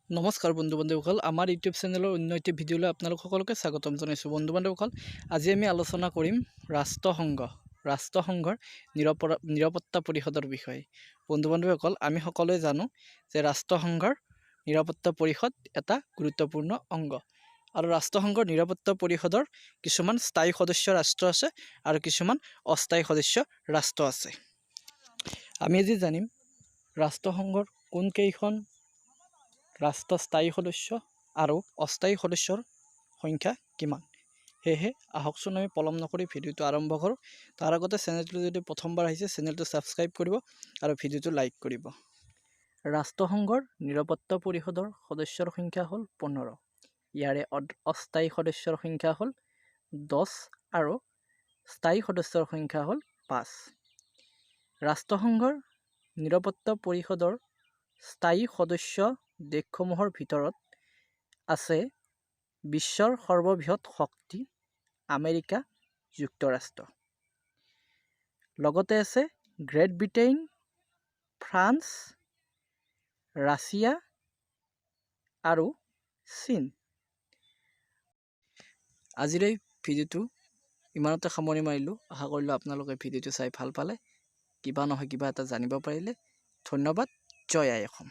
নমস্কাৰ বন্ধু বান্ধৱীসকল, আমাৰ ইউটিউব চেনেলৰ অন্য এটি ভিডিঅ'লৈ আপোনালোক সকলোকে স্বাগতম জনাইছোঁ। বন্ধু বান্ধৱীসকল, আজি আমি আলোচনা কৰিম ৰাষ্ট্ৰসংঘৰ নিৰাপত্তা পৰিষদৰ বিষয়ে। বন্ধু বান্ধৱীসকল, আমি সকলোৱে জানো যে ৰাষ্ট্ৰসংঘৰ নিৰাপত্তা পৰিষদ এটা গুৰুত্বপূৰ্ণ অংগ আৰু ৰাষ্ট্ৰসংঘৰ নিৰাপত্তা পৰিষদৰ কিছুমান স্থায়ী সদস্য ৰাষ্ট্ৰ আছে আৰু কিছুমান অস্থায়ী সদস্য ৰাষ্ট্ৰ আছে। আমি আজি জানিম ৰাষ্ট্ৰসংঘৰ কোনকেইখন ৰাষ্ট্ৰ স্থায়ী সদস্য আৰু অস্থায়ী সদস্যৰ সংখ্যা কিমান। সেয়েহে আহকচোন, আমি পলম নকৰি ভিডিঅ'টো আৰম্ভ কৰোঁ। তাৰ আগতে চেনেলটো যদি প্ৰথমবাৰ আহিছে, চেনেলটো ছাবস্ক্ৰাইব কৰিব আৰু ভিডিঅ'টো লাইক কৰিব। ৰাষ্ট্ৰসংঘৰ নিৰাপত্তা পৰিষদৰ সদস্যৰ সংখ্যা হ'ল 15। ইয়াৰে অস্থায়ী সদস্যৰ সংখ্যা হ'ল 10 আৰু স্থায়ী সদস্যৰ সংখ্যা হ'ল 5। ৰাষ্ট্ৰসংঘৰ নিৰাপত্তা পৰিষদৰ স্থায়ী সদস্য দেশসমূহৰ ভিতৰত আছে বিশ্বৰ সৰ্ববৃহৎ শক্তি আমেৰিকা যুক্তৰাষ্ট্ৰ, লগতে আছে গ্ৰেট ব্ৰিটেইন, ফ্ৰান্স, ৰাছিয়া আৰু চীন। আজিৰ এই ভিডিঅ'টো ইমানতে সামৰণি মাৰিলোঁ। আশা কৰিলোঁ আপোনালোকে ভিডিঅ'টো চাই ভাল পালে, কিবা নহয় কিবা এটা জানিব পাৰিলে। ধন্যবাদ। জয় আই অসম।